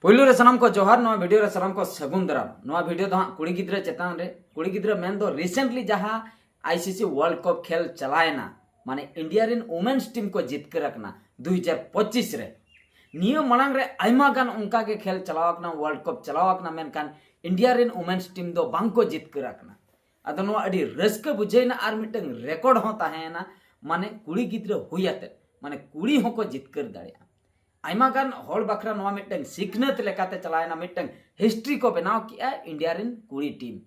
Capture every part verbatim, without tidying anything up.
ᱯᱩᱭᱞᱩ ᱨᱮ ᱥᱟᱱᱟᱢ ᱠᱚ ᱡᱚᱦᱟᱨ, ᱱᱚᱣᱟ ᱵᱷᱤᱰᱤᱭᱳ ᱨᱮ ᱥᱟᱱᱟᱢ ᱠᱚ ᱥᱟᱹᱜᱩᱱ ᱫᱟᱨᱟᱢ᱾ ᱱᱚᱣᱟ ᱵᱷᱤᱰᱤᱭᱳ ᱫᱚ ᱦᱟᱸᱜ ᱠᱩᱲᱤ ᱜᱤᱫᱽᱨᱟᱹ ᱪᱮᱛᱟᱱ ᱨᱮ, ᱠᱩᱲᱤ ᱜᱤᱫᱽᱨᱟᱹ ᱢᱮᱱ ᱫᱚ recently ᱡᱟᱦᱟᱸ I C C World Cup ᱠᱷᱮᱞ ᱪᱟᱞᱟᱣᱮᱱᱟ, ᱢᱟᱱᱮ ᱤᱱᱰᱤᱭᱟ ᱨᱮᱱ women's team ᱠᱚ ᱡᱤᱛᱠᱟᱹᱨ ᱟᱠᱟᱱᱟ ᱫᱩ ᱦᱟᱡᱟᱨ ᱯᱚᱸᱪᱤᱥ ᱨᱮ᱾ ᱱᱤᱭᱟᱹ ᱢᱟᱲᱟᱝ ᱨᱮ ᱟᱭᱢᱟ ᱜᱟᱱ ᱚᱱᱠᱟ ᱜᱮ ᱠᱷᱮᱞ ᱪᱟᱞᱟᱣ ᱟᱠᱟᱱᱟ, World Cup ᱪᱟᱞᱟᱣ ᱟᱠᱟᱱᱟ, ᱢᱮᱱᱠᱷᱟᱱ ᱤᱱᱰᱤᱭᱟ ᱨᱮᱱ women's team ᱫᱚ ᱵᱟᱝ ᱠᱚ ᱡᱤᱛᱠᱟᱹᱨ ᱟᱠᱟᱱᱟ᱾ ᱟᱫᱚ ᱱᱚᱣᱟ ᱟᱹᱰᱤ ᱨᱟᱹᱥᱠᱟᱹ ᱵᱩᱡᱷᱟᱹᱣᱮᱱᱟ ᱟᱨ ᱢᱤᱫᱴᱟᱝ ᱨᱮᱠᱚᱨᱰ ᱦᱚᱸ ᱛᱟᱦᱮᱸᱭᱮᱱᱟ, ᱢᱟᱱᱮ ᱠᱩᱲᱤ ᱜᱤᱫᱽᱨᱟᱹ ᱦᱩᱭ ᱟᱛᱮᱫ, ᱢᱟᱱᱮ ᱠᱩᱲᱤ ᱦᱚᱸᱠᱚ ᱡᱤᱛᱠᱟᱹᱨ ᱫᱟᱲᱮᱭᱟᱜᱼᱟ᱾ ᱟᱭᱢᱟ ᱜᱟᱱ ᱦᱚᱲ ᱵᱟᱠᱷᱨᱟ ᱱᱚᱣᱟ ᱢᱤᱫᱴᱟᱝ ᱥᱤᱠᱷᱱᱟᱹᱛ ᱞᱮᱠᱟᱛᱮ ᱪᱟᱞᱟᱣᱮᱱᱟ, ᱢᱤᱫᱴᱟᱝ ᱦᱤᱥᱴᱨᱤ ᱠᱚ ᱵᱮᱱᱟᱣ ᱠᱮᱜᱼᱟ ᱤᱱᱰᱤᱭᱟ ᱨᱮᱱ ᱠᱩᱲᱤ ᱴᱤᱢ᱾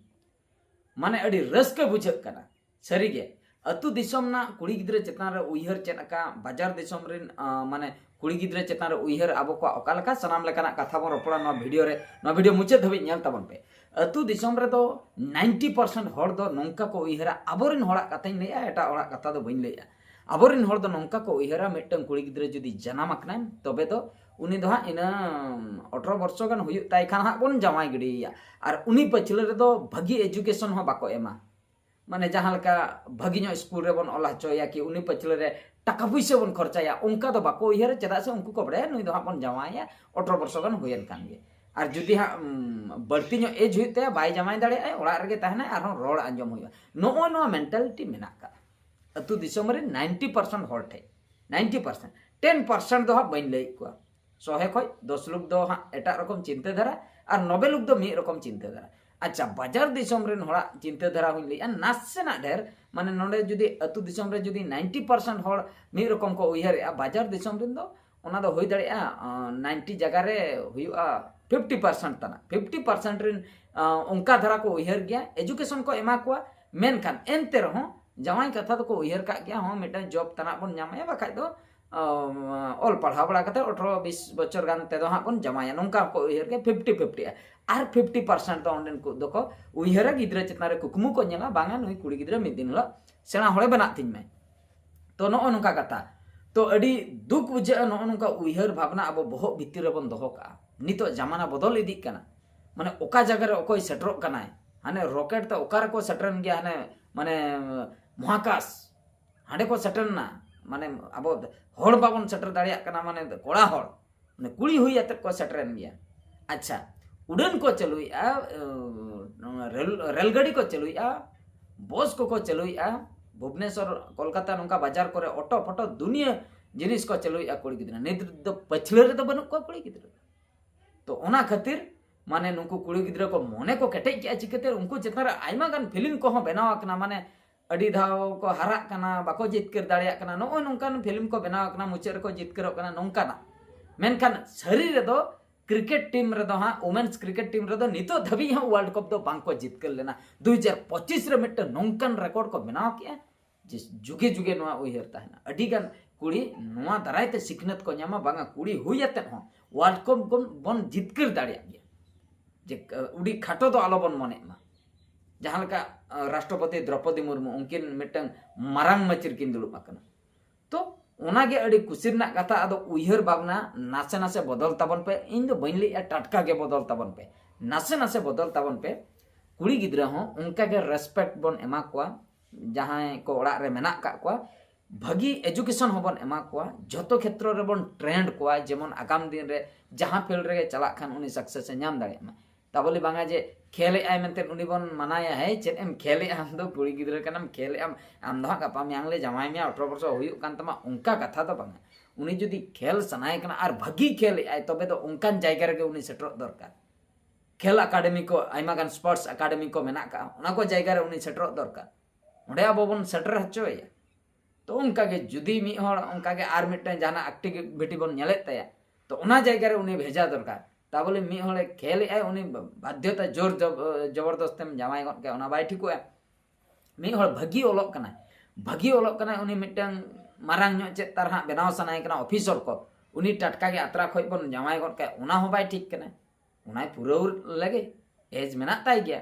ᱢᱟᱱᱮ ᱟᱹᱰᱤ ᱨᱟᱹᱥᱠᱟᱹ ᱵᱩᱡᱷᱟᱹᱜ ᱠᱟᱱᱟ ᱥᱟᱹᱨᱤᱜᱮ᱾ ᱟᱹᱛᱩ ᱫᱤᱥᱚᱢ ᱨᱮᱱᱟᱜ ᱠᱩᱲᱤ ᱜᱤᱫᱽᱨᱟᱹ ᱪᱮᱛᱟᱱ ᱨᱮ ᱩᱭᱦᱟᱹᱨ ᱪᱮᱫ ᱞᱮᱠᱟ, ᱵᱟᱡᱟᱨ ᱫᱤᱥᱚᱢ ᱨᱮᱱ ᱟᱸ, ᱢᱟᱱᱮ ᱠᱩᱲᱤ ᱜᱤᱫᱽᱨᱟᱹ ᱪᱮᱛᱟᱱ ᱨᱮ ᱩᱭᱦᱟᱹᱨ ᱟᱵᱚ ᱠᱚᱣᱟᱜ ᱚᱠᱟ ᱞᱮᱠᱟ, ᱥᱟᱱᱟᱢ ᱞᱮᱠᱟᱱᱟᱜ ᱠᱟᱛᱷᱟ ᱵᱚᱱ ᱨᱚᱯᱚᱲᱟ ᱱᱚᱣᱟ ᱵᱷᱤᱰᱤᱭᱳ ᱨᱮ᱾ ᱱᱚᱣᱟ ᱵᱷᱤᱰᱤᱭᱳ ᱢᱩᱪᱟᱹᱫ ᱫᱷᱟᱹᱵᱤᱡ ᱧᱮᱞ ᱛᱟᱵᱚᱱ ᱯᱮ᱾ ᱟᱹᱛᱩ ᱫᱤᱥᱚᱢ ᱨᱮᱫᱚ ninety percent ᱦᱚᱲ ᱫᱚ ᱱᱚᱝᱠᱟ ᱠᱚ ᱩᱭᱦᱟᱹᱨᱟ, ᱟᱵᱚᱨᱮᱱ ᱦᱚᱲᱟᱜ ᱠᱟᱛᱷᱟᱧ ᱞᱟᱹᱭᱮᱜᱼᱟ, ᱮᱴᱟᱜ ᱦᱚᱲᱟᱜ ᱠᱟᱛᱷᱟ ᱫᱚ ᱵᱟᱹᱧ ᱞᱟᱹᱭᱮᱜᱼᱟ᱾ ᱟᱵᱚᱨᱮᱱ ᱦᱚᱲ ᱫᱚ ᱱᱚᱝᱠᱟ ᱠᱚ ᱩᱭᱦᱟᱹᱨᱟ, ᱢᱤᱫᱴᱟᱝ ᱠᱩᱲᱤ ᱜᱤᱫᱽᱨᱟᱹ ᱡᱩᱫᱤ ᱡᱟᱱᱟᱢ ᱟᱠᱟᱱᱟᱭ, ᱛᱚᱵᱮ ᱫᱚ ᱩᱱᱤ ᱫᱚ ᱦᱟᱸᱜ ᱤᱱᱟᱹ ᱟᱴᱷᱨᱚ ᱵᱚᱨᱥᱚ ᱜᱟᱱ ᱦᱩᱭᱩᱜ ᱛᱟᱭ ᱠᱷᱟᱱ ᱦᱟᱸᱜ ᱵᱚᱱ ᱡᱟᱶᱟᱭ ᱜᱤᱰᱤᱭᱮᱭᱟ᱾ ᱟᱨ ᱩᱱᱤ ᱯᱟᱹᱪᱷᱞᱟᱹ ᱨᱮᱫᱚ ᱵᱷᱟᱹᱜᱤ ᱮᱡᱩᱠᱮᱥᱚᱱ ᱦᱚᱸ ᱵᱟᱠᱚ ᱮᱢᱟ᱾ ᱢᱟᱱᱮ ᱡᱟᱦᱟᱸ ᱞᱮᱠᱟ ᱵᱷᱟᱹᱜᱤ ᱧᱚᱜ ᱥᱠᱩᱞ ᱨᱮᱵᱚᱱ ᱚᱞ ᱦᱚᱪᱚᱭᱮᱭᱟ, ᱠᱤ ᱩᱱᱤ ᱯᱟᱹᱪᱷᱞᱟᱹ ᱨᱮ ᱴᱟᱠᱟ ᱯᱩᱭᱥᱟᱹ ᱵᱚᱱ ᱠᱷᱚᱨᱪᱟᱭᱟ, ᱚᱱᱠᱟ ᱫᱚ ᱵᱟᱠᱚ ᱩᱭᱦᱟᱹᱨᱟ᱾ ᱪᱮᱫᱟᱜ ᱥᱮ ᱩᱱᱠᱩ ᱠᱚ ᱵᱟᱲᱟᱭᱟ ᱱᱩᱭ ᱫᱚ ᱦᱟᱸᱜ ᱵᱚᱱ ᱡᱟᱶᱟᱭᱮᱭᱟ ᱟᱴᱷᱨᱚ ᱵᱚᱨᱥᱚ ᱜᱟᱱ ᱦᱩᱭᱮᱱ ᱠᱷᱟᱱ ᱜᱮ᱾ ᱟᱨ ᱡᱩᱫᱤ ᱦᱟᱸᱜ, ᱩᱢ, ᱵᱟᱹᱲᱛᱤ ᱧᱚᱜ ᱮᱡᱽ ᱦᱩᱭᱩᱜ ᱛᱟᱭᱟ, ᱵᱟᱭ ᱡᱟᱶᱟᱭ ᱫᱟᱲᱮᱭᱟᱜᱼᱟ, ᱚᱲᱟᱜ ᱨᱮᱜᱮ ᱛᱟᱦᱮᱱᱟᱭ, ᱟᱨᱦᱚᱸ ᱨᱚᱲ ᱟᱸᱡᱚᱢ ᱦᱩᱭᱩᱜᱼᱟ᱾ ᱱᱚᱜᱼᱚ ᱱᱚᱣᱟ ᱢᱮᱱᱴᱟᱞᱤᱴᱤ ᱢᱮᱱᱟᱜ ᱠᱟᱜᱼᱟ ᱟᱹᱛᱩ ᱫᱤᱥᱚᱢ ᱨᱮ ninety percent ᱦᱚᱲ ᱴᱷᱮᱡ᱾ Ninety percent, ten percent ᱫᱚ ᱦᱟᱸᱜ ᱵᱟᱹᱧ ᱞᱟᱹᱭᱮᱫ ᱠᱚᱣᱟ᱾ ᱥᱚᱦᱮ ᱠᱷᱚᱡ ᱫᱚᱥ ᱞᱳᱠ ᱫᱚ ᱦᱟᱸᱜ ᱮᱴᱟᱜ ᱨᱚᱠᱚᱢ ᱪᱤᱱᱛᱟᱹ ᱫᱷᱟᱨᱟ, ᱟᱨ ᱱᱚᱵᱮ ᱞᱳᱠ ᱫᱚ ᱢᱤᱫ ᱨᱚᱠᱚᱢ ᱪᱤᱱᱛᱟᱹ ᱫᱷᱟᱨᱟ᱾ ᱟᱪᱪᱷᱟ, ᱵᱟᱡᱟᱨ ᱫᱤᱥᱚᱢ ᱨᱮᱱ ᱦᱚᱲᱟᱜ ᱪᱤᱱᱛᱟᱹ ᱫᱷᱟᱨᱟ ᱦᱚᱸᱧ ᱞᱟᱹᱭᱮᱜᱼᱟ, ᱱᱟᱥᱮᱱᱟᱜ ᱰᱷᱮᱨ, ᱢᱟᱱᱮ ᱱᱚᱰᱮ ᱡᱩᱫᱤ ᱟᱹᱛᱩ ᱫᱤᱥᱚᱢ ᱨᱮ ᱡᱩᱫᱤ ninety percent ᱦᱚᱲ ᱢᱤᱫ ᱨᱚᱠᱚᱢ ᱠᱚ ᱩᱭᱦᱟᱹᱨᱮᱜᱼᱟ, ᱵᱟᱡᱟᱨ ᱫᱤᱥᱚᱢ ᱨᱮᱱ ᱫᱚ ᱚᱱᱟ ᱫᱚ ᱦᱩᱭ ᱫᱟᱲᱮᱭᱟᱜᱼᱟ, ᱟᱸ, ninety ᱡᱟᱭᱜᱟ ᱨᱮ ᱦᱩᱭᱩᱜᱼᱟ fifty percent ᱛᱟᱱᱟ᱾ Fifty percent ᱨᱮᱱ, ᱟᱸ, ᱚᱱᱠᱟ ᱫᱷᱟᱨᱟ ᱠᱚ ᱩᱭᱦᱟᱹᱨ ᱜᱮᱭᱟ, ᱮᱡᱩᱠᱮᱥᱚᱱ ᱠᱚ ᱮᱢᱟ ᱠᱚᱣᱟ, ᱢᱮᱱᱠᱷᱟᱱ ᱮᱱᱛᱮ ᱨᱮᱦᱚᱸ ᱡᱟᱶᱟᱭ ᱠᱟᱛᱷᱟ ᱫᱚᱠᱚ ᱩᱭᱦᱟᱹᱨ ᱠᱟᱜ ᱜᱮᱭᱟ, ᱦᱚᱸ ᱢᱤᱫᱴᱟᱝ ᱡᱚᱵ ᱛᱟᱱᱟᱜ ᱵᱚᱱ ᱧᱟᱢᱟᱭᱟ, ᱵᱟᱠᱷᱟᱡ ᱫᱚ, ᱟᱸ, ᱚᱞ ᱯᱟᱲᱦᱟᱣ ᱵᱟᱲᱟ ᱠᱟᱛᱮ ᱟᱴᱷᱨᱚ ᱵᱤᱥ ᱵᱚᱪᱷᱚᱨ ᱜᱟᱱ ᱛᱮᱫᱚ ᱦᱟᱸᱜ ᱵᱚᱱ ᱡᱟᱶᱟᱭᱟ, ᱱᱚᱝᱠᱟ ᱦᱚᱸᱠᱚ ᱩᱭᱦᱟᱹᱨ ᱜᱮᱭᱟ, fifty fifty᱾ ᱟᱨ fifty percent ᱫᱚ ᱚᱸᱰᱮᱱ ᱠᱚ ᱫᱚᱠᱚ ᱩᱭᱦᱟᱹᱨᱟ, ᱜᱤᱫᱽᱨᱟᱹ ᱪᱮᱛᱟᱱ ᱨᱮ ᱠᱩᱠᱢᱩ ᱠᱚ ᱧᱮᱞᱟ, ᱵᱟᱝᱟ ᱱᱩᱭ ᱠᱩᱲᱤ ᱜᱤᱫᱽᱨᱟᱹ ᱢᱤᱫ ᱫᱤᱱ ᱦᱤᱞᱳᱜ ᱥᱮᱬᱟ ᱦᱚᱲᱮ ᱵᱮᱱᱟᱜ ᱛᱤᱧ ᱢᱟᱭ᱾ ᱛᱚ ᱱᱚᱜᱼᱚ ᱱᱚᱝᱠᱟ ᱠᱟᱛᱷᱟ᱾ ᱛᱚ ᱟᱹᱰᱤ ᱫᱩᱠ ᱵᱩᱡᱷᱟᱹᱜᱼᱟ, ᱱᱚᱜᱼᱚ ᱱᱚᱝᱠᱟ ᱩᱭᱦᱟᱹᱨ ᱵᱷᱟᱵᱽᱱᱟ ᱟᱵᱚ ᱵᱚᱦᱚᱜ ᱵᱷᱤᱛᱤᱨ ᱨᱮᱵᱚᱱ ᱫᱚᱦᱚ ᱠᱟᱜᱼᱟ᱾ ᱱᱤᱛᱚᱜ ᱡᱟᱢᱟᱱᱟ ᱵᱚᱫᱚᱞ ᱤᱫᱤᱜ ᱠᱟᱱᱟ, ᱢᱟᱱᱮ ᱚᱠᱟ ᱡᱟᱭᱜᱟ ᱨᱮ ᱚᱠᱚᱭ ᱥᱮᱴᱮᱨᱚᱜ ᱠᱟᱱᱟᱭ, ᱦᱟᱱᱮ ᱨᱚᱠᱮᱴ ᱛᱮ ᱚᱠᱟ ᱨᱮᱠᱚ ᱥᱮᱴᱮᱨᱮᱱ ᱜᱮᱭᱟ, ᱦᱟᱱᱮ ᱢᱟᱱᱮ ᱢᱚᱦᱟᱠᱟᱥ, ᱦᱟᱸᱰᱮ ᱠᱚ ᱥᱮᱴᱮᱨ ᱮᱱᱟ᱾ ᱢᱟᱱᱮ ᱟᱵᱚ ᱦᱚᱲ ᱵᱟᱵᱚᱱ ᱥᱮᱴᱮᱨ ᱫᱟᱲᱮᱭᱟᱜ ᱠᱟᱱᱟ, ᱢᱟᱱᱮ ᱠᱚᱲᱟ ᱦᱚᱲ, ᱢᱟᱱᱮ ᱠᱩᱲᱤ ᱦᱩᱭ ᱟᱛᱮᱫ ᱠᱚ ᱥᱮᱴᱮᱨᱮᱱ ᱜᱮᱭᱟ᱾ ᱟᱪᱪᱷᱟ, ᱩᱰᱟᱹᱱ ᱠᱚ ᱪᱟᱹᱞᱩᱭᱮᱫᱼᱟ, ᱨᱮᱞ ᱨᱮᱞ ᱜᱟᱹᱰᱤ ᱠᱚ ᱪᱟᱹᱞᱩᱭᱮᱫᱼᱟ, ᱵᱚᱥ ᱠᱚᱠᱚ ᱪᱟᱹᱞᱩᱭᱮᱫᱼᱟ, ᱵᱷᱩᱵᱽᱱᱮᱥᱚᱨ, ᱠᱳᱞᱠᱟᱛᱟ, ᱱᱚᱝᱠᱟ ᱵᱟᱡᱟᱨ ᱠᱚᱨᱮ ᱚᱴᱳ ᱯᱷᱚᱴᱳ ᱫᱩᱱᱤᱭᱟᱹ ᱡᱤᱱᱤᱥ ᱠᱚ ᱪᱟᱹᱞᱩᱭᱮᱫᱼᱟ ᱠᱩᱲᱤ ᱜᱤᱫᱽᱨᱟᱹ᱾ ᱱᱤᱛ ᱫᱚ ᱯᱟᱹᱪᱷᱞᱟᱹ ᱨᱮᱫᱚ ᱵᱟᱹᱱᱩᱜ ᱠᱚᱣᱟ ᱠᱩᱲᱤ ᱜᱤᱫᱽᱨᱟᱹ᱾ ᱛᱚ ᱚᱱᱟ ᱠᱷᱟᱹᱛᱤᱨ ᱢᱟᱱᱮ ᱱᱩᱠᱩ ᱠᱩᱲᱤ ᱜᱤᱫᱽᱨᱟᱹ ᱠᱚ ᱢᱚᱱᱮ ᱠᱚ ᱠᱮᱴᱮᱡ ᱠᱮᱜᱼᱟ ᱪᱤᱠᱟᱹᱛᱮ? ᱩᱱᱠᱩ ᱪᱮᱛᱟᱱ ᱨᱮ ᱟᱭᱢᱟ ᱜᱟᱱ ᱯᱷᱤᱞᱢ ᱠᱚᱦᱚᱸ ᱵᱮᱱᱟᱣ ᱟᱠᱟᱱᱟ, ᱢᱟᱱᱮ ᱟᱹᱰᱤ ᱫᱷᱟᱣ ᱠᱚ ᱦᱟᱨᱟᱜ ᱠᱟᱱᱟ, ᱵᱟᱠᱚ ᱡᱤᱛᱠᱟᱹᱨ ᱫᱟᱲᱮᱭᱟᱜ ᱠᱟᱱᱟ, ᱱᱚᱜᱼᱚᱭ ᱱᱚᱝᱠᱟᱱ ᱯᱷᱤᱞᱢ ᱠᱚ ᱵᱮᱱᱟᱣ ᱟᱠᱟᱱᱟ, ᱢᱩᱪᱟᱹᱫ ᱨᱮᱠᱚ ᱡᱤᱛᱠᱟᱹᱨᱚᱜ ᱠᱟᱱᱟ, ᱱᱚᱝᱠᱟᱱᱟᱜ᱾ ᱢᱮᱱᱠᱷᱟᱱ ᱥᱟᱹᱨᱤ ᱨᱮᱫᱚ ᱠᱨᱤᱠᱮᱴ ᱴᱤᱢ ᱨᱮᱫᱚ ᱦᱟᱸᱜ, ᱣᱩᱢᱮᱱᱥ ᱠᱨᱤᱠᱮᱴ ᱴᱤᱢ ᱨᱮᱫᱚ ᱱᱤᱛᱚᱜ ᱫᱷᱟᱹᱵᱤᱡ ᱦᱚᱸ ᱣᱟᱨᱞᱰ ᱠᱟᱯ ᱫᱚ ᱵᱟᱝᱠᱚ ᱡᱤᱛᱠᱟᱹᱨ ᱞᱮᱱᱟ᱾ ᱫᱩ ᱦᱟᱡᱟᱨ ᱯᱚᱸᱪᱤᱥ ᱨᱮ ᱢᱤᱫᱴᱟᱝ ᱱᱚᱝᱠᱟᱱ ᱨᱮᱠᱚᱨᱰ ᱠᱚ ᱵᱮᱱᱟᱣ ᱠᱮᱜᱼᱟ ᱡᱮ ᱡᱩᱜᱮ ᱡᱩᱜᱮ ᱱᱚᱣᱟ ᱩᱭᱦᱟᱹᱨ ᱛᱟᱦᱮᱱᱟ᱾ ᱟᱹᱰᱤᱜᱟᱱ ᱠᱩᱲᱤ ᱱᱚᱣᱟ ᱫᱟᱨᱟᱭ ᱛᱮ ᱥᱤᱠᱷᱱᱟᱹᱛ ᱠᱚ ᱧᱟᱢᱟ, ᱵᱟᱝᱟ ᱠᱩᱲᱤ ᱦᱩᱭ ᱟᱛᱮᱫ ᱦᱚᱸ ᱣᱟᱨᱞᱰ ᱠᱟᱯ ᱵᱚᱱ, ᱵᱚᱱ ᱡᱤᱛᱠᱟᱹᱨ ᱫᱟᱲᱮᱭᱟᱜ ᱜᱮᱭᱟ᱾ ᱡᱮ ᱟᱹᱰᱤ ᱠᱷᱟᱴᱚ ᱫᱚ ᱟᱞᱚᱵᱚᱱ ᱢᱚᱱᱮᱜ ᱢᱟ᱾ ᱡᱟᱦᱟᱸ ᱞᱮᱠᱟ ᱨᱟᱥᱴᱨᱚᱯᱚᱛᱤ ᱫᱨᱚᱯᱚᱫᱤ ᱢᱩᱨᱢᱩ, ᱩᱱᱠᱤᱱ ᱢᱤᱫᱴᱟᱝ ᱢᱟᱨᱟᱝ ᱢᱟᱹᱪᱤ ᱨᱮᱠᱤᱱ ᱫᱩᱲᱩᱵ ᱟᱠᱟᱱᱟ᱾ ᱛᱚ ᱚᱱᱟᱜᱮ ᱟᱹᱰᱤ ᱠᱩᱥᱤ ᱨᱮᱱᱟᱜ ᱠᱟᱛᱷᱟ᱾ ᱟᱫᱚ ᱩᱭᱦᱟᱹᱨ ᱵᱷᱟᱵᱽᱱᱟ ᱱᱟᱥᱮ ᱱᱟᱥᱮ ᱵᱚᱫᱚᱞ ᱛᱟᱵᱚᱱ ᱯᱮ᱾ ᱤᱧ ᱫᱚ ᱵᱟᱹᱧ ᱞᱟᱹᱭᱮᱜᱼᱟ ᱴᱟᱴᱠᱟ ᱜᱮ ᱵᱚᱫᱚᱞ ᱛᱟᱵᱚᱱ ᱯᱮ, ᱱᱟᱥᱮ ᱱᱟᱥᱮ ᱵᱚᱫᱚᱞ ᱛᱟᱵᱚᱱ ᱯᱮ᱾ ᱠᱩᱲᱤ ᱜᱤᱫᱽᱨᱟᱹ ᱦᱚᱸ ᱚᱱᱠᱟᱜᱮ ᱨᱮᱥᱯᱮᱠᱴ ᱵᱚᱱ ᱮᱢᱟ ᱠᱚᱣᱟ, ᱡᱟᱦᱟᱸᱭ ᱠᱚ ᱚᱲᱟᱜ ᱨᱮ ᱢᱮᱱᱟᱜ ᱠᱟᱜ ᱠᱚᱣᱟ᱾ ᱵᱷᱟᱹᱜᱤ ᱮᱡᱩᱠᱮᱥᱚᱱ ᱦᱚᱸᱵᱚᱱ ᱮᱢᱟ ᱠᱚᱣᱟ, ᱡᱷᱚᱛᱚ ᱠᱷᱮᱛᱨᱚ ᱨᱮᱵᱚᱱ ᱴᱨᱮᱱᱰ ᱠᱚᱣᱟ, ᱡᱮᱢᱚᱱ ᱟᱜᱟᱢ ᱫᱤᱱ ᱨᱮ ᱡᱟᱦᱟᱸ ᱯᱷᱤᱞᱰ ᱨᱮᱜᱮ ᱪᱟᱞᱟᱜ ᱠᱷᱟᱱ ᱩᱱᱤ ᱥᱟᱠᱥᱮᱥ ᱮ ᱧᱟᱢ ᱫᱟᱲᱮᱭᱟᱜ ᱢᱟ᱾ ᱛᱟᱵᱚᱞᱮ ᱵᱟᱝᱟ ᱡᱮ ᱠᱷᱮᱞᱮᱜᱼᱟᱭ ᱢᱮᱱᱛᱮ ᱩᱱᱤ ᱵᱚᱱ ᱢᱟᱱᱟᱭᱟ, "ᱦᱮᱭ, ᱪᱮᱫ ᱮᱢ ᱠᱷᱮᱞᱮᱜᱼᱟ? ᱟᱢ ᱫᱚ ᱠᱩᱲᱤ ᱜᱤᱫᱽᱨᱟᱹ ᱠᱟᱱᱟᱢ, ᱠᱷᱮᱞᱮᱜᱼᱟᱢ, ᱟᱢ ᱫᱚ ᱦᱟᱸᱜ ᱜᱟᱯᱟ ᱢᱮᱭᱟᱝ ᱞᱮ ᱡᱟᱶᱟᱭ ᱢᱮᱭᱟ, ᱟᱴᱷᱨᱚ ᱵᱚᱪᱷᱚᱨ ᱦᱩᱭᱩᱜ ᱠᱟᱱ ᱛᱟᱢᱟ", ᱚᱱᱠᱟ ᱠᱟᱛᱷᱟ ᱫᱚ ᱵᱟᱝᱟ᱾ ᱩᱱᱤ ᱡᱩᱫᱤ ᱠᱷᱮᱞ ᱥᱟᱱᱟᱭᱮ ᱠᱟᱱᱟ ᱟᱨ ᱵᱷᱟᱹᱜᱤ ᱠᱷᱮᱞᱮᱜᱼᱟᱭ, ᱛᱚᱵᱮ ᱫᱚ ᱚᱱᱠᱟᱱ ᱡᱟᱭᱜᱟ ᱨᱮᱜᱮ ᱩᱱᱤ ᱥᱮᱴᱮᱨᱚᱜ ᱫᱚᱨᱠᱟᱨ᱾ ᱠᱷᱮᱞ ᱟᱠᱟᱰᱮᱢᱤ ᱠᱚ, ᱟᱭᱢᱟ ᱜᱟᱱ ᱥᱯᱳᱨᱴᱥ ᱟᱠᱟᱰᱮᱢᱤ ᱠᱚ ᱢᱮᱱᱟᱜ ᱠᱟᱜᱼᱟ, ᱚᱱᱟ ᱠᱚ ᱡᱟᱭᱜᱟ ᱨᱮ ᱩᱱᱤ ᱥᱮᱴᱮᱨᱚᱜ ᱫᱚᱨᱠᱟᱨ᱾ ᱚᱸᱰᱮ ᱟᱵᱚ ᱵᱚᱱ ᱥᱮᱴᱮᱨ ᱦᱚᱪᱚᱭᱮᱭᱟ᱾ ᱛᱚ ᱚᱱᱠᱟᱜᱮ ᱡᱩᱫᱤ ᱢᱤᱫ ᱦᱚᱲ ᱚᱱᱠᱟᱜᱮ ᱟᱨ ᱢᱤᱫᱴᱟᱝ ᱡᱟᱦᱟᱱᱟᱜ ᱮᱠᱴᱤᱵᱷᱤᱴᱤ ᱵᱚᱱ ᱧᱮᱞᱮᱫ ᱛᱟᱭᱟ, ᱛᱚ ᱚᱱᱟ ᱡᱟᱭᱜᱟ ᱨᱮ ᱩᱱᱤ ᱵᱷᱮᱡᱟ ᱫᱚᱨᱠᱟᱨ᱾ ᱛᱟᱵᱚᱞᱮ ᱢᱤᱫ ᱦᱚᱲᱮ ᱠᱷᱮᱞᱮᱜᱼᱟᱭ, ᱩᱱᱤ ᱵᱟᱫᱽᱫᱷᱚᱛᱟ ᱡᱳᱨ ᱡᱚᱵ-, ᱡᱚᱵᱚᱨᱫᱚᱥᱛᱮᱢ ᱡᱟᱶᱟᱭ ᱜᱚᱫ ᱠᱟᱭᱟ, ᱚᱱᱟ ᱵᱟᱭ ᱴᱷᱤᱠᱚᱜᱼᱟ᱾ ᱢᱤᱫ ᱦᱚᱲ ᱵᱷᱟᱹᱜᱤ ᱚᱞᱚᱜ ᱠᱟᱱᱟᱭ, ᱵᱷᱟᱹᱜᱤ ᱚᱞᱚᱜ ᱠᱟᱱᱟᱭ, ᱩᱱᱤ ᱢᱤᱫᱴᱟᱝ ᱢᱟᱨᱟᱝ ᱧᱚᱜ ᱪᱮᱫ ᱛᱟᱨ ᱦᱟᱸᱜ ᱵᱮᱱᱟᱣ ᱥᱟᱱᱟᱭᱮ ᱠᱟᱱᱟ ᱚᱯᱷᱤᱥᱚᱨ ᱠᱚ, ᱩᱱᱤ ᱴᱟᱴᱠᱟ ᱜᱮ ᱟᱛᱨᱟ ᱠᱷᱚᱡ ᱵᱚᱱ ᱡᱟᱶᱟᱭ ᱜᱚᱫ ᱠᱟᱭᱟ, ᱚᱱᱟ ᱦᱚᱸ ᱵᱟᱭ ᱴᱷᱤᱠ ᱠᱟᱱᱟ᱾ ᱚᱱᱟᱭ ᱯᱩᱨᱟᱹᱣ ᱞᱮᱜᱮ, ᱮᱡᱽ ᱢᱮᱱᱟᱜ ᱛᱟᱭ ᱜᱮᱭᱟ᱾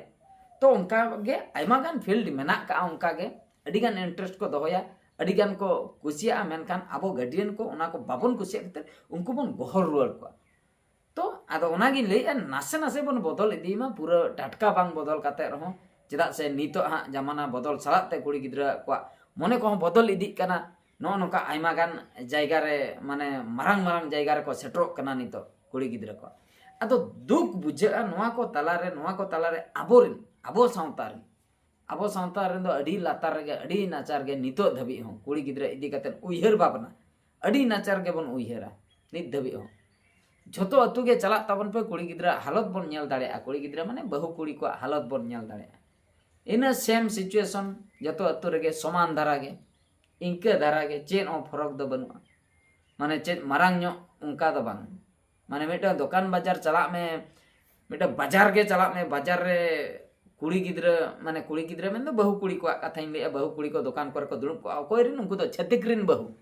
ᱛᱚ ᱚᱱᱠᱟ ᱜᱮ ᱟᱭᱢᱟ ᱜᱟᱱ ᱯᱷᱤᱞᱰ ᱢᱮᱱᱟᱜ ᱠᱟᱜᱼᱟ, ᱚᱱᱠᱟ ᱜᱮ ᱟᱹᱰᱤ ᱜᱟᱱ ᱤᱱᱴᱟᱨᱮᱥᱴ ᱠᱚ ᱫᱚᱦᱚᱭᱟ, ᱟᱹᱰᱤ ᱜᱟᱱ ᱠᱚ ᱠᱩᱥᱤᱭᱟᱜᱼᱟ, ᱢᱮᱱᱠᱷᱟᱱ ᱟᱵᱚ ᱜᱟᱨᱰᱤᱭᱟᱱ ᱠᱚ ᱚᱱᱟ ᱠᱚ ᱵᱟᱵᱚᱱ ᱠᱩᱥᱤᱭᱟᱜ ᱠᱷᱟᱹᱛᱤᱨ ᱩᱱᱠᱩ ᱵᱚᱱ ᱜᱚᱦᱚᱲ ᱨᱩᱣᱟᱹᱲ ᱠᱚᱣᱟ᱾ ᱛᱚ ᱟᱫᱚ ᱚᱱᱟᱜᱤᱧ ᱞᱟᱹᱭᱮᱫᱼᱟ, ᱱᱟᱥᱮ ᱱᱟᱥᱮ ᱵᱚᱱ ᱵᱚᱫᱚᱞ ᱤᱫᱤᱭ ᱢᱟ, ᱯᱩᱨᱟᱹ ᱴᱟᱴᱠᱟ ᱵᱟᱝ ᱵᱚᱫᱚᱞ ᱠᱟᱛᱮ ᱨᱮᱦᱚᱸ, ᱪᱮᱫᱟᱜ ᱥᱮ ᱱᱤᱛᱚᱜ ᱦᱟᱸᱜ ᱡᱟᱢᱟᱱᱟ ᱵᱚᱫᱚᱞ ᱥᱟᱞᱟᱜ ᱛᱮ ᱠᱩᱲᱤ ᱜᱤᱫᱽᱨᱟᱹ ᱠᱚᱣᱟᱜ ᱢᱚᱱᱮ ᱠᱚᱦᱚᱸ ᱵᱚᱫᱚᱞ ᱤᱫᱤᱜ ᱠᱟᱱᱟ᱾ ᱱᱚᱜᱼᱚ ᱱᱚᱝᱠᱟ ᱟᱭᱢᱟ ᱜᱟᱱ ᱡᱟᱭᱜᱟ ᱨᱮ, ᱢᱟᱱᱮ ᱢᱟᱨᱟᱝ ᱢᱟᱨᱟᱝ ᱡᱟᱭᱜᱟ ᱨᱮᱠᱚ ᱥᱮᱴᱮᱨᱚᱜ ᱠᱟᱱᱟ ᱱᱤᱛᱚᱜ ᱠᱩᱲᱤ ᱜᱤᱫᱽᱨᱟᱹ ᱠᱚ᱾ ᱟᱫᱚ ᱫᱩᱠ ᱵᱩᱡᱷᱟᱹᱜᱼᱟ ᱱᱚᱣᱟ ᱠᱚ ᱛᱟᱞᱟᱨᱮ, ᱱᱚᱣᱟ ᱠᱚ ᱛᱟᱞᱟᱨᱮ ᱟᱵᱚᱨᱮᱱ, ᱟᱵᱚ ᱥᱟᱶᱛᱟ ᱨᱮᱱ, ᱟᱵᱚ ᱥᱟᱶᱛᱟ ᱨᱮᱱ ᱫᱚ ᱟᱹᱰᱤ ᱞᱟᱛᱟᱨ ᱨᱮᱜᱮ, ᱟᱹᱰᱤ ᱱᱟᱪᱟᱨ ᱜᱮ ᱱᱤᱛᱚᱜ ᱫᱷᱟᱹᱵᱤᱡ ᱦᱚᱸ ᱠᱩᱲᱤ ᱜᱤᱫᱽᱨᱟᱹ ᱤᱫᱤ ᱠᱟᱛᱮ ᱩᱭᱦᱟᱹᱨ ᱵᱷᱟᱵᱽᱱᱟ ᱟᱹᱰᱤ ᱱᱟᱪᱟᱨ ᱜᱮᱵᱚᱱ ᱩᱭᱦᱟᱹᱨᱟ ᱱᱤᱛ ᱫᱷᱟᱹᱵᱤᱡ ᱦᱚᱸ᱾ ᱡᱷᱚᱛᱚ ᱟᱹᱛᱩ ᱜᱮ ᱪᱟᱞᱟᱜ ᱛᱟᱵᱚᱱ ᱯᱮ, ᱠᱩᱲᱤ ᱜᱤᱫᱽᱨᱟᱹ ᱦᱟᱞᱚᱛ ᱵᱚᱱ ᱧᱮᱞ ᱫᱟᱲᱮᱭᱟᱜᱼᱟ, ᱠᱩᱲᱤ ᱜᱤᱫᱽᱨᱟᱹ ᱢᱟᱱᱮ ᱵᱟᱹᱦᱩ ᱠᱩᱲᱤ ᱠᱚᱣᱟᱜ ᱦᱟᱞᱚᱛ ᱵᱚᱱ ᱧᱮᱞ ᱫᱟᱲᱮᱭᱟᱜᱼᱟ᱾ ᱤᱱᱟᱹ same situation ᱡᱚᱛᱚ ᱟᱹᱛᱩ ᱨᱮᱜᱮ ᱥᱚᱢᱟᱱ ᱫᱷᱟᱨᱟ ᱜᱮ, ᱤᱱᱠᱟᱹ ᱫᱷᱟᱨᱟ ᱜᱮ, ᱪᱮᱫ ᱦᱚᱸ ᱯᱷᱚᱨᱚᱠ ᱫᱚ ᱵᱟᱹᱱᱩᱜᱼᱟ᱾ ᱢᱟᱱᱮ ᱪᱮᱫ ᱢᱟᱨᱟᱝ ᱧᱚᱜ ᱚᱱᱠᱟ ᱫᱚ ᱵᱟᱝ᱾ ᱢᱟᱱᱮ ᱢᱤᱫᱴᱟᱝ ᱫᱚᱠᱟᱱ ᱵᱟᱡᱟᱨ ᱪᱟᱞᱟᱜ ᱢᱮ, ᱢᱤᱫᱴᱟᱝ ᱵᱟᱡᱟᱨ ᱜᱮ ᱪᱟᱞᱟᱜ ᱢᱮ, ᱵᱟᱡᱟᱨ ᱨᱮ ᱠᱩᱲᱤ ᱜᱤᱫᱽᱨᱟᱹ, ᱢᱟᱱᱮ ᱠᱩᱲᱤ ᱜᱤᱫᱽᱨᱟᱹ ᱢᱮᱱᱫᱚ ᱵᱟᱹᱦᱩ ᱠᱩᱲᱤ ᱠᱚᱣᱟᱜ ᱠᱟᱛᱷᱟᱧ ᱞᱟᱹᱭᱮᱜᱼᱟ, ᱵᱟᱹᱦᱩ ᱠᱩᱲᱤ ᱠᱚ ᱫᱚᱠᱟᱱ ᱠᱚᱨᱮ ᱠᱚ ᱫᱩᱲᱩᱵ ᱠᱚᱜᱼᱟ, ᱚᱠᱚᱭ ᱨᱮᱱ? ᱩᱱᱠᱩ ᱫᱚ ᱪᱷᱟᱹᱛᱤᱠ ᱨᱮᱱ ᱵᱟᱹᱦᱩ᱾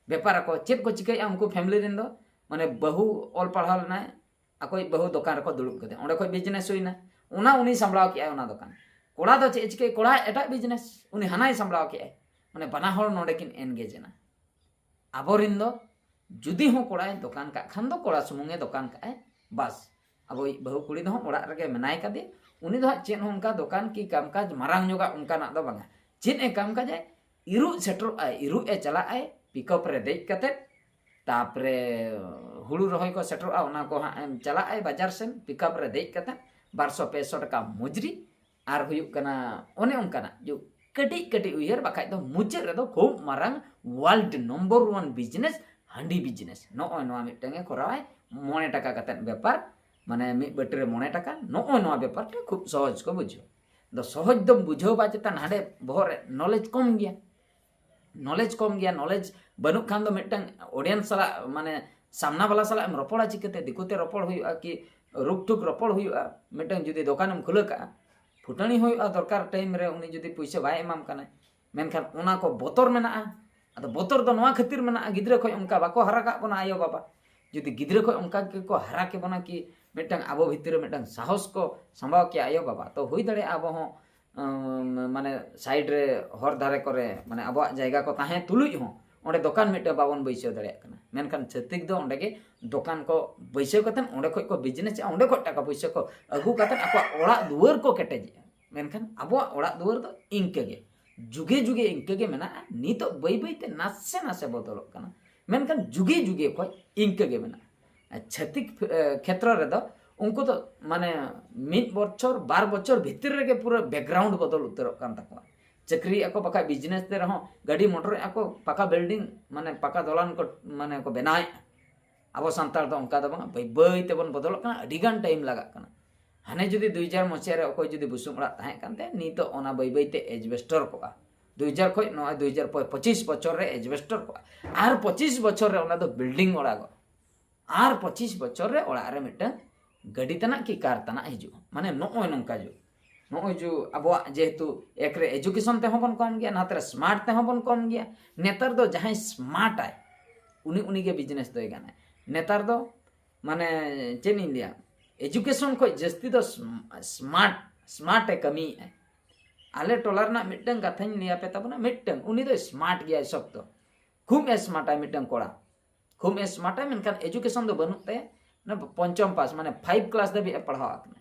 ᱵᱮᱯᱟᱨ ᱟᱠᱚ ᱪᱮᱫ ᱠᱚ ᱪᱤᱠᱟᱹᱭᱮᱜᱼᱟ ᱩᱱᱠᱩ ᱯᱷᱮᱢᱮᱞᱤ ᱨᱮᱱ ᱫᱚ? ᱢᱟᱱᱮ ᱵᱟᱹᱦᱩ ᱚᱞ ᱯᱟᱲᱦᱟᱣ ᱞᱮᱱᱟᱭ, ᱟᱠᱚᱭᱤᱡ ᱵᱟᱹᱦᱩ ᱫᱚᱠᱟᱱ ᱨᱮᱠᱚ ᱫᱩᱲᱩᱵ ᱠᱮᱫᱮᱭᱟ, ᱚᱸᱰᱮ ᱠᱷᱚᱡ ᱵᱤᱡᱽᱱᱮᱥ ᱦᱩᱭᱱᱟ, ᱚᱱᱟ ᱩᱱᱤ ᱥᱟᱢᱵᱲᱟᱣ ᱠᱮᱜᱼᱟᱭ ᱚᱱᱟ ᱫᱚᱠᱟᱱ᱾ ᱠᱚᱲᱟ ᱫᱚ ᱪᱮᱫ ᱮ ᱪᱤᱠᱟᱹᱭ? ᱠᱚᱲᱟ ᱮᱴᱟᱜ ᱵᱤᱡᱽᱱᱮᱥ, ᱩᱱᱤ ᱦᱟᱱᱟᱭ ᱥᱟᱢᱵᱲᱟᱣ ᱠᱮᱜᱼᱟᱭ᱾ ᱢᱟᱱᱮ ᱵᱟᱱᱟ ᱦᱚᱲ ᱱᱚᱰᱮ ᱠᱤᱱ engage ᱮᱱᱟ᱾ ᱟᱵᱚᱨᱮᱱ ᱫᱚ ᱡᱩᱫᱤ ᱦᱚᱸ ᱠᱚᱲᱟᱭ ᱫᱚᱠᱟᱱ ᱠᱟᱜ ᱠᱷᱟᱱ ᱫᱚ ᱠᱚᱲᱟ ᱥᱩᱢᱩᱝ ᱮ ᱫᱚᱠᱟᱱ ᱠᱟᱜᱼᱟᱭ, ᱵᱟᱥ᱾ ᱟᱵᱚᱭᱤᱡ ᱵᱟᱹᱦᱩ ᱠᱩᱲᱤ ᱫᱚ ᱦᱟᱸᱜ ᱚᱲᱟᱜ ᱨᱮᱜᱮ ᱢᱮᱱᱟᱭ ᱠᱟᱫᱮ, ᱩᱱᱤ ᱫᱚ ᱦᱟᱸᱜ ᱪᱮᱫ ᱦᱚᱸ ᱚᱱᱠᱟ ᱫᱚᱠᱟᱱ ᱠᱤ ᱠᱟᱢ ᱠᱟᱡᱽ ᱢᱟᱨᱟᱝ ᱧᱚᱜᱟᱜ ᱚᱱᱠᱟᱱᱟᱜ ᱫᱚ ᱵᱟᱝᱟ᱾ ᱪᱮᱫ ᱮ ᱠᱟᱢ ᱠᱟᱡᱟᱭ? ᱤᱨᱩᱜ ᱥᱮᱴᱮᱨᱚᱜᱼᱟᱭ, ᱤᱨᱩᱜ ᱮ ᱪᱟᱞᱟᱜᱼᱟᱭ ᱯᱤᱠᱟᱯ ᱨᱮ ᱫᱮᱡ ᱠᱟᱛᱮᱫ, ᱛᱟᱯᱚᱨᱮ ᱦᱩᱲᱩ ᱨᱚᱦᱚᱭ ᱠᱚ ᱥᱮᱴᱮᱨᱚᱜᱼᱟ, ᱚᱱᱟ ᱠᱚ ᱦᱟᱸᱜ ᱮᱢ ᱪᱟᱞᱟᱜᱼᱟᱭ ᱵᱟᱡᱟᱨ ᱥᱮᱱ ᱯᱤᱠᱟᱯ ᱨᱮ ᱫᱮᱡ ᱠᱟᱛᱮᱫ, ᱵᱟᱨᱥᱚ ᱯᱮᱥᱚ ᱴᱟᱠᱟ ᱢᱩᱡᱽᱨᱤ, ᱟᱨ ᱦᱩᱭᱩᱜ ᱠᱟᱱᱟ ᱚᱱᱮ ᱚᱱᱠᱟᱱᱟᱜ ᱡᱮ ᱠᱟᱹᱴᱤᱡ ᱠᱟᱹᱴᱤᱡ ᱩᱭᱦᱟᱹᱨ, ᱵᱟᱠᱷᱟᱡ ᱫᱚ ᱢᱩᱪᱟᱹᱫ ᱨᱮᱫᱚ ᱠᱷᱩᱵ ᱢᱟᱨᱟᱝ world number one business ᱦᱟᱺᱰᱤ business᱾ ᱱᱚᱜᱼᱚᱭ ᱱᱚᱣᱟ ᱢᱤᱫᱴᱟᱝ ᱮ ᱠᱚᱨᱟᱣᱟᱭ, ᱢᱚᱬᱮ ᱴᱟᱠᱟ ᱠᱟᱛᱮᱫ ᱵᱮᱯᱟᱨ, ᱢᱟᱱᱮ ᱢᱤᱫ ᱵᱟᱹᱴᱤ ᱨᱮ ᱢᱚᱬᱮ ᱴᱟᱠᱟ᱾ ᱱᱚᱜᱼᱚᱭ ᱱᱚᱣᱟ ᱵᱮᱯᱟᱨ ᱴᱟ ᱠᱷᱩᱵ ᱥᱚᱦᱚᱡ ᱠᱚ ᱵᱩᱡᱷᱟᱹᱣᱟ᱾ ᱫᱚ ᱥᱚᱦᱚᱡ ᱫᱚᱢ ᱵᱩᱡᱷᱟᱹᱣ ᱵᱟ ᱪᱮᱛᱟᱱ ᱦᱟᱸᱰᱮ ᱵᱚᱦᱚᱜ ᱨᱮ knowledge ᱠᱚᱢ ᱜᱮᱭᱟ, knowledge ᱠᱚᱢ ᱜᱮᱭᱟ, knowledge ᱵᱟᱹᱱᱩᱜ ᱠᱷᱟᱱ ᱫᱚ ᱢᱤᱫᱴᱟᱝ audience ᱥᱟᱞᱟᱜ, ᱢᱟᱱᱮ ᱥᱟᱢᱱᱟ ᱵᱟᱞᱟ ᱥᱟᱞᱟᱜ ᱮᱢ ᱨᱚᱯᱚᱲᱟ ᱪᱤᱠᱟᱹᱛᱮ? ᱫᱤᱠᱩ ᱛᱮ ᱨᱚᱯᱚᱲ ᱦᱩᱭᱩᱜᱼᱟ ᱠᱤ ᱨᱩᱠ ᱴᱷᱩᱠ ᱨᱚᱯᱚᱲ ᱦᱩᱭᱩᱜᱼᱟ? ᱢᱤᱫᱴᱟᱝ ᱡᱩᱫᱤ ᱫᱚᱠᱟᱱᱮᱢ ᱠᱷᱩᱞᱟᱹ ᱠᱟᱜᱼᱟ, ᱯᱷᱩᱴᱟᱹᱱᱤ ᱦᱩᱭᱩᱜᱼᱟ ᱫᱚᱨᱠᱟᱨ time ᱨᱮ, ᱩᱱᱤ ᱡᱩᱫᱤ ᱯᱩᱭᱥᱟᱹ ᱵᱟᱭ ᱮᱢᱟᱢ ᱠᱟᱱᱟ, ᱢᱮᱱᱠᱷᱟᱱ ᱚᱱᱟ ᱠᱚ ᱵᱚᱛᱚᱨ ᱢᱮᱱᱟᱜᱼᱟ᱾ ᱟᱫᱚ ᱵᱚᱛᱚᱨ ᱫᱚ ᱱᱚᱣᱟ ᱠᱷᱟᱹᱛᱤᱨ ᱢᱮᱱᱟᱜᱼᱟ, ᱜᱤᱫᱽᱨᱟᱹ ᱠᱷᱚᱡ ᱚᱱᱠᱟ ᱵᱟᱠᱚ ᱦᱟᱨᱟ ᱠᱟᱜ ᱵᱚᱱᱟ ᱟᱭᱳ ᱵᱟᱵᱟ᱾ ᱡᱩᱫᱤ ᱜᱤᱫᱽᱨᱟᱹ ᱠᱷᱚᱡ ᱚᱱᱠᱟ ᱜᱮᱠᱚ ᱦᱟᱨᱟ ᱠᱮᱵᱚᱱᱟ ᱠᱤ ᱢᱤᱫᱴᱟᱝ ᱟᱵᱚ ᱵᱷᱤᱛᱤᱨ ᱨᱮ ᱢᱤᱫᱴᱟᱝ ᱥᱟᱦᱚᱥ ᱠᱚ ᱥᱟᱢᱵᱟᱣ ᱠᱮᱭᱟ ᱟᱭᱳ ᱵᱟᱵᱟ, ᱛᱚ ᱦᱩᱭ ᱫᱟᱲᱮᱭᱟᱜᱼᱟ ᱟᱵᱚ ᱦᱚᱸ, ᱩᱢ, ᱢᱟᱱᱮ side ᱨᱮ ᱦᱚᱨ ᱫᱷᱟᱨᱮ ᱠᱚᱨᱮ ᱢᱟᱱᱮ ᱟᱵᱚᱣᱟᱜ ᱡᱟᱭᱜᱟ ᱠᱚ ᱛᱟᱦᱮᱸ ᱛᱩᱞᱩᱡ ᱦᱚᱸ ᱚᱸᱰᱮ ᱫᱚᱠᱟᱱ ᱢᱤᱫᱴᱟᱝ ᱵᱟᱵᱚᱱ ᱵᱟᱹᱭᱥᱟᱹᱣ ᱫᱟᱲᱮᱭᱟᱜ ᱠᱟᱱᱟ᱾ ᱢᱮᱱᱠᱷᱟᱱ ᱪᱷᱟᱹᱛᱤᱠ ᱫᱚ ᱚᱸᱰᱮ ᱜᱮ ᱫᱚᱠᱟᱱ ᱠᱚ ᱵᱟᱹᱭᱥᱟᱹᱣ ᱠᱟᱛᱮᱫ ᱚᱸᱰᱮ ᱠᱷᱚᱡ ᱠᱚ business ᱮᱜᱼᱟ, ᱚᱸᱰᱮ ᱠᱷᱚᱡ ᱴᱟᱠᱟ ᱯᱩᱭᱥᱟᱹ ᱠᱚ ᱟᱹᱜᱩ ᱠᱟᱛᱮᱫ ᱟᱠᱚᱣᱟᱜ ᱚᱲᱟᱜ ᱫᱩᱣᱟᱹᱨ ᱠᱚ ᱠᱮᱴᱮᱡᱮᱜᱼᱟ᱾ ᱢᱮᱱᱠᱷᱟᱱ ᱟᱵᱚᱣᱟᱜ ᱚᱲᱟᱜ ᱫᱩᱣᱟᱹᱨ ᱫᱚ ᱤᱱᱠᱟᱹ ᱜᱮ, ᱡᱩᱜᱮ ᱡᱩᱜᱮ ᱤᱱᱠᱟᱹ ᱜᱮ ᱢᱮᱱᱟᱜᱼᱟ᱾ ᱱᱤᱛᱚᱜ ᱵᱟᱹᱭ ᱵᱟᱹᱭ ᱛᱮ ᱱᱟᱥᱮ ᱱᱟᱥᱮ ᱵᱚᱫᱚᱞᱚᱜ ᱠᱟᱱᱟ, ᱢᱮᱱᱠᱷᱟᱱ ᱡᱩᱜᱮ ᱡᱩᱜᱮ ᱠᱷᱚᱡ ᱤᱱᱠᱟᱹ ᱜᱮ ᱢᱮᱱᱟᱜᱼᱟ᱾ ᱪᱷᱟᱹᱛᱤᱠ ᱠᱷᱮᱛᱨᱚ ᱨᱮᱫᱚ ᱩᱱᱠᱩ ᱫᱚ ᱢᱟᱱᱮ ᱢᱤᱫ ᱵᱚᱪᱷᱚᱨ ᱵᱟᱨ ᱵᱚᱪᱷᱚᱨ ᱵᱷᱤᱛᱤᱨ ᱨᱮᱜᱮ ᱯᱩᱨᱟᱹ ᱵᱮᱠᱜᱨᱟᱣᱩᱱᱰ ᱵᱚᱫᱚᱞ ᱩᱛᱟᱹᱨᱚᱜ ᱠᱟᱱ ᱛᱟᱠᱚᱣᱟ᱾ ᱪᱟᱹᱠᱨᱤᱭᱮᱫᱼᱟ ᱠᱚ, ᱵᱟᱠᱷᱟᱡ ᱵᱤᱡᱽᱱᱮᱥ ᱛᱮ ᱨᱮᱦᱚᱸ, ᱜᱟᱹᱰᱤ ᱢᱚᱴᱚᱨᱮᱫᱼᱟ ᱠᱚ, ᱯᱟᱠᱟ ᱵᱤᱞᱰᱤᱝ, ᱢᱟᱱᱮ ᱯᱟᱠᱟ ᱫᱚᱞᱟᱱ ᱠᱚ ᱢᱟᱱᱮ ᱠᱚ ᱵᱮᱱᱟᱣᱮᱫᱼᱟ᱾ ᱟᱵᱚ ᱥᱟᱱᱛᱟᱲ ᱫᱚ ᱚᱱᱠᱟ ᱫᱚ ᱵᱟᱝ, ᱵᱟᱹᱭ ᱵᱟᱹᱭ ᱛᱮᱵᱚᱱ ᱵᱚᱫᱚᱞᱚᱜ ᱠᱟᱱᱟ, ᱟᱹᱰᱤ ᱜᱟᱱ ᱴᱟᱭᱤᱢ ᱞᱟᱜᱟᱜ ᱠᱟᱱᱟ᱾ ᱦᱟᱱᱮ ᱡᱩᱫᱤ ᱫᱩ ᱦᱟᱡᱟᱨ ᱢᱚᱥᱤᱦᱟ ᱨᱮ ᱚᱠᱚᱭ ᱡᱩᱫᱤ ᱵᱩᱥᱩᱵ ᱚᱲᱟᱜ ᱛᱟᱦᱮᱸ ᱠᱟᱱ ᱛᱟᱭᱟ, ᱱᱤᱛᱚᱜ ᱚᱱᱟ ᱵᱟᱹᱭ ᱵᱟᱹᱭ ᱛᱮ ᱮᱡᱵᱮᱥᱴᱚᱨ ᱠᱚᱜᱼᱟ᱾ ᱫᱩ ᱦᱟᱡᱟᱨ ᱠᱷᱚᱱ ᱱᱚᱜᱼᱚᱭ ᱫᱩ ᱦᱟᱡᱟᱨ ᱯᱚᱸᱪᱤᱥ ᱵᱚᱪᱷᱚᱨ ᱨᱮ ᱮᱡᱵᱮᱥᱴᱚᱨ ᱠᱚᱜᱼᱟ, ᱟᱨ ᱯᱚᱸᱪᱤᱥ ᱵᱚᱪᱷᱚᱨ ᱨᱮ ᱚᱱᱟ ᱫᱚ ᱵᱤᱞᱰᱤᱝ ᱚᱲᱟᱜᱚᱜᱼᱟ, ᱟᱨ ᱯᱚᱸᱪᱤᱥ ᱵᱚᱪᱷᱚᱨ ᱨᱮ ᱚᱲᱟᱜ ᱨᱮ ᱢᱤᱫᱴᱟᱝ ᱜᱟᱹᱰᱤ ᱛᱟᱱᱟᱜ ᱠᱤ ᱠᱟᱨ ᱛᱟᱱᱟᱜ ᱦᱤᱡᱩᱜᱼᱟ᱾ ᱢᱟᱱᱮ ᱱᱚᱜᱼᱚᱭ ᱱᱚᱝᱠᱟ ᱡᱩᱜᱽ᱾ ᱱᱚᱜᱼᱚᱭ ᱡᱩᱜᱽ ᱟᱵᱚᱣᱟᱜ ᱡᱮᱦᱮᱛᱩ ᱮᱠ ᱨᱮ ᱮᱡᱩᱠᱮᱥᱚᱱ ᱛᱮᱦᱚᱸ ᱵᱚᱱ ᱠᱚᱢ ᱜᱮᱭᱟ, ᱱᱟᱛᱮ ᱨᱮ ᱥᱢᱟᱨᱴ ᱛᱮᱦᱚᱸ ᱵᱚᱱ ᱠᱚᱢ ᱜᱮᱭᱟ᱾ ᱱᱮᱛᱟᱨ ᱫᱚ ᱡᱟᱦᱟᱸᱭ ᱥᱢᱟᱨᱴ ᱟᱭ, ᱩᱱᱤ ᱩᱱᱤᱜᱮ ᱵᱤᱡᱽᱱᱮᱥ ᱫᱚᱭ ᱜᱟᱱᱟᱭ᱾ ᱱᱮᱛᱟᱨ ᱫᱚ ᱢᱟᱱᱮ ᱪᱮᱫ ᱤᱧ ᱞᱟᱹᱭᱟ, ᱮᱡᱩᱠᱮᱥᱚᱱ ᱠᱷᱚᱱ ᱡᱟᱹᱥᱛᱤ ᱫᱚ ᱥᱢᱟᱨᱴ, ᱥᱢᱟᱨᱴ ᱮ ᱠᱟᱹᱢᱤᱭᱮᱫᱼᱟᱭ᱾ ᱟᱞᱮ ᱴᱚᱞᱟ ᱨᱮᱱᱟᱜ ᱢᱤᱫᱴᱟᱝ ᱠᱟᱛᱷᱟᱧ ᱞᱟᱹᱭ ᱟᱯᱮ ᱛᱟᱵᱚᱱᱟ, ᱢᱤᱫᱴᱟᱝ, ᱩᱱᱤ ᱫᱚ ᱥᱢᱟᱨᱴ ᱜᱮᱭᱟᱭ ᱥᱚᱠᱛᱚ, ᱠᱷᱩᱵ ᱮ ᱥᱢᱟᱨᱴ ᱟᱭ ᱢᱤᱫᱴᱟᱝ ᱠᱚᱲᱟ, ᱠᱷᱩᱵ ᱮ ᱥᱢᱟᱨᱴ ᱟᱭ, ᱢᱮᱱᱠᱷᱟᱱ ᱮᱡᱩᱠᱮᱥᱚᱱ ᱫᱚ ᱵᱟᱹᱱᱩᱜ ᱛᱟᱭᱟ᱾ ᱚᱱᱟ ᱯᱚᱧᱪᱚᱢ ᱯᱟᱥ, ᱢᱟᱱᱮ ᱯᱷᱟᱭᱤᱵᱷ ᱠᱞᱟᱥ ᱫᱷᱟᱹᱵᱤᱡ ᱮ ᱯᱟᱲᱦᱟᱣ ᱟᱠᱟᱱᱟ,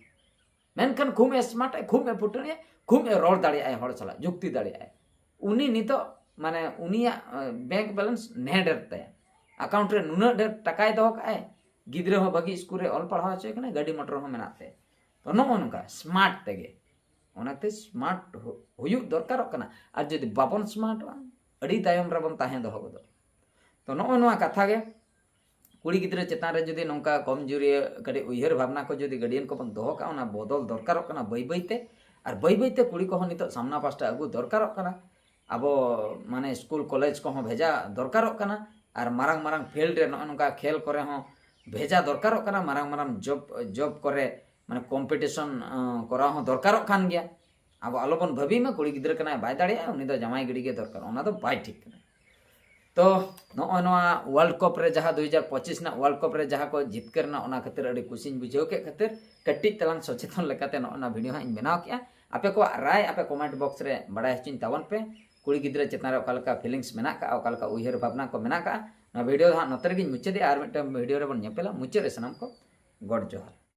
ᱢᱮᱱᱠᱷᱟᱱ ᱠᱷᱩᱵ ᱮ ᱥᱢᱟᱨᱴ ᱟᱭ, ᱠᱷᱩᱵ ᱮ ᱯᱷᱩᱴᱟᱹᱱ ᱟᱭ, ᱠᱷᱩᱵ ᱮ ᱨᱚᱲ ᱫᱟᱲᱮᱭᱟᱜᱼᱟᱭ, ᱦᱚᱲ ᱥᱟᱞᱟᱜ ᱡᱩᱠᱛᱤ ᱫᱟᱲᱮᱭᱟᱜᱼᱟᱭ᱾ ᱩᱱᱤ ᱱᱤᱛᱚᱜ ᱢᱟᱱᱮ ᱩᱱᱤᱭᱟᱜ ᱵᱮᱝᱠ ᱵᱮᱞᱮᱱᱥ ᱱᱮ ᱰᱷᱮᱨ ᱛᱟᱭᱟ, ᱟᱠᱟᱣᱩᱱᱴ ᱨᱮ ᱱᱩᱱᱟᱹᱜ ᱰᱷᱮᱨ ᱴᱟᱠᱟᱭ ᱫᱚᱦᱚ ᱠᱟᱜᱼᱟᱭ, ᱜᱤᱫᱽᱨᱟᱹ ᱦᱚᱸ ᱵᱷᱟᱹᱜᱤ ᱥᱠᱩᱞ ᱨᱮ ᱚᱞ ᱯᱟᱲᱦᱟᱣ ᱦᱚᱪᱚᱭ ᱠᱟᱱᱟ, ᱜᱟᱹᱰᱤ ᱢᱚᱴᱚᱨ ᱦᱚᱸ ᱢᱮᱱᱟᱜ ᱛᱟᱭᱟ᱾ ᱛᱚ ᱱᱚᱜᱼᱚ ᱱᱚᱝᱠᱟ ᱥᱢᱟᱨᱴ ᱛᱮᱜᱮ, ᱚᱱᱟᱛᱮ ᱥᱢᱟᱨᱴ ᱦᱩᱭᱩᱜ ᱫᱚᱨᱠᱟᱨᱚᱜ ᱠᱟᱱᱟ᱾ ᱟᱨ ᱡᱩᱫᱤ ᱵᱟᱵᱚᱱ ᱥᱢᱟᱨᱴᱚᱜᱼᱟ, ᱟᱹᱰᱤ ᱛᱟᱭᱚᱢ ᱨᱮᱵᱚᱱ ᱛᱟᱦᱮᱸ ᱫᱚᱦᱚ ᱜᱚᱫᱚᱜᱼᱟ᱾ ᱛᱚ ᱱᱚᱜᱼᱚ ᱱᱚᱣᱟ ᱠᱟᱛᱷᱟ ᱜᱮ, ᱠᱩᱲᱤ ᱜᱤᱫᱽᱨᱟᱹ ᱪᱮᱛᱟᱱ ᱨᱮ ᱡᱩᱫᱤ ᱱᱚᱝᱠᱟ ᱠᱚᱢᱡᱩᱨᱤᱭᱟᱹ ᱠᱟᱹᱴᱤᱡ ᱩᱭᱦᱟᱹᱨ ᱵᱷᱟᱵᱽᱱᱟ ᱠᱚ ᱡᱩᱫᱤ ᱜᱟᱨᱰᱤᱭᱟᱱ ᱠᱚᱵᱚᱱ ᱫᱚᱦᱚ ᱠᱟᱜᱼᱟ, ᱚᱱᱟ ᱵᱚᱫᱚᱞ ᱫᱚᱨᱠᱟᱨᱚᱜ ᱠᱟᱱᱟ ᱵᱟᱹᱭ ᱵᱟᱹᱭ ᱛᱮ᱾ ᱟᱨ ᱵᱟᱹᱭ ᱵᱟᱹᱭ ᱛᱮ ᱠᱩᱲᱤ ᱠᱚᱦᱚᱸ ᱱᱤᱛᱚᱜ ᱥᱟᱢᱱᱟ ᱯᱟᱥᱴᱟ ᱟᱹᱜᱩ ᱫᱚᱨᱠᱟᱨᱚᱜ ᱠᱟᱱᱟ᱾ ᱟᱵᱚ ᱢᱟᱱᱮ ᱥᱠᱩᱞ ᱠᱚᱞᱮᱡᱽ ᱠᱚᱦᱚᱸ ᱵᱷᱮᱡᱟ ᱫᱚᱨᱠᱟᱨᱚᱜ ᱠᱟᱱᱟ᱾ ᱟᱨ ᱢᱟᱨᱟᱝ ᱢᱟᱨᱟᱝ ᱯᱷᱤᱞᱰ ᱨᱮ ᱱᱚᱜᱼᱚ ᱱᱚᱝᱠᱟ ᱠᱷᱮᱞ ᱠᱚᱨᱮ ᱦᱚᱸ ᱵᱷᱮᱡᱟ ᱫᱚᱨᱠᱟᱨᱚᱜ ᱠᱟᱱᱟ᱾ ᱢᱟᱨᱟᱝ ᱢᱟᱨᱟᱝ ᱡᱚᱵ, ᱡᱚᱵ ᱠᱚᱨᱮ ᱢᱟᱱᱮ ᱠᱚᱢᱯᱤᱴᱤᱥᱚᱱ ᱠᱚᱨᱟᱣ ᱦᱚᱸ ᱫᱚᱨᱠᱟᱨᱚᱜ ᱠᱟᱱ ᱜᱮᱭᱟ᱾ ᱟᱵᱚ ᱟᱞᱚᱵᱚᱱ ᱵᱷᱟᱹᱵᱤ ᱢᱟ ᱠᱩᱲᱤ ᱜᱤᱫᱽᱨᱟᱹ ᱠᱟᱱᱟᱭ, ᱵᱟᱭ ᱫᱟᱲᱮᱭᱟᱜᱼᱟ, ᱩᱱᱤ ᱫᱚ ᱡᱟᱶᱟᱭ ᱜᱤᱰᱤ ᱜᱮ ᱫᱚᱨᱠᱟᱨ, ᱚᱱᱟ ᱫᱚ ᱵᱟᱭ ᱴᱷᱤᱠ ᱠᱟᱱᱟ᱾ ᱛᱚ ᱱᱚᱜᱼᱚᱭ ᱱᱚᱣᱟ ᱣᱟᱨᱞᱰ ᱠᱟᱯ ᱨᱮ, ᱡᱟᱦᱟᱸ ᱫᱩ ᱦᱟᱡᱟᱨ ᱯᱚᱸᱪᱤᱥ ᱨᱮᱱᱟᱜ ᱣᱟᱨᱞᱰ ᱠᱟᱯ ᱨᱮ ᱡᱟᱦᱟᱸ ᱠᱚ ᱡᱤᱛᱠᱟᱹᱨ ᱮᱱᱟ, ᱚᱱᱟ ᱠᱷᱟᱹᱛᱤᱨ ᱟᱹᱰᱤ ᱠᱩᱥᱤᱧ ᱵᱩᱡᱷᱟᱹᱣ ᱠᱮᱫ ᱠᱷᱟᱹᱛᱤᱨ ᱠᱟᱹᱴᱤᱡ ᱛᱟᱞᱟᱝ ᱥᱚᱪᱮᱛᱚᱱ ᱞᱮᱠᱟᱛᱮ ᱱᱚᱜᱼᱚᱭ ᱱᱚᱣᱟ ᱵᱷᱤᱰᱤᱭᱳ ᱦᱟᱸᱜ ᱤᱧ ᱵᱮᱱᱟᱣ ᱠᱮᱜᱼᱟ᱾ ᱟᱯᱮ ᱠᱚᱣᱟᱜ ᱨᱟᱭ ᱟᱯᱮ ᱠᱚᱢᱮᱱᱴ ᱵᱚᱠᱥ ᱨᱮ ᱵᱟᱲᱟᱭ ᱦᱚᱪᱚᱧ ᱛᱟᱵᱚᱱ ᱯᱮ, ᱠᱩᱲᱤ ᱜᱤᱫᱽᱨᱟᱹ ᱪᱮᱛᱟᱱ ᱨᱮ ᱚᱠᱟ ᱞᱮᱠᱟ ᱯᱷᱤᱞᱤᱝᱥ ᱢᱮᱱᱟᱜ ᱠᱟᱜᱼᱟ, ᱚᱠᱟ ᱞᱮᱠᱟ ᱩᱭᱦᱟᱹᱨ ᱵᱷᱟᱵᱽᱱᱟ ᱠᱚ ᱢᱮᱱᱟᱜ ᱠᱟᱜᱼᱟ᱾ ᱱᱚᱣᱟ ᱵᱷᱤᱰᱤᱭᱳ ᱫᱚ ᱦᱟᱸᱜ ᱱᱚᱛᱮ ᱨᱮᱜᱮᱧ ᱢᱩᱪᱟᱹᱫᱮᱜᱼᱟ᱾ ᱟᱨ ᱢᱤᱫᱴᱟᱝ ᱵᱷᱤᱰᱤᱭᱳ ᱨᱮᱵᱚᱱ ᱧᱮᱯᱮᱞᱟ᱾ ᱢᱩᱪᱟᱹᱫ ᱨᱮ ᱥᱟᱱᱟᱢ ᱠᱚ ᱜᱚᱰ ᱡᱚᱦᱟᱨ᱾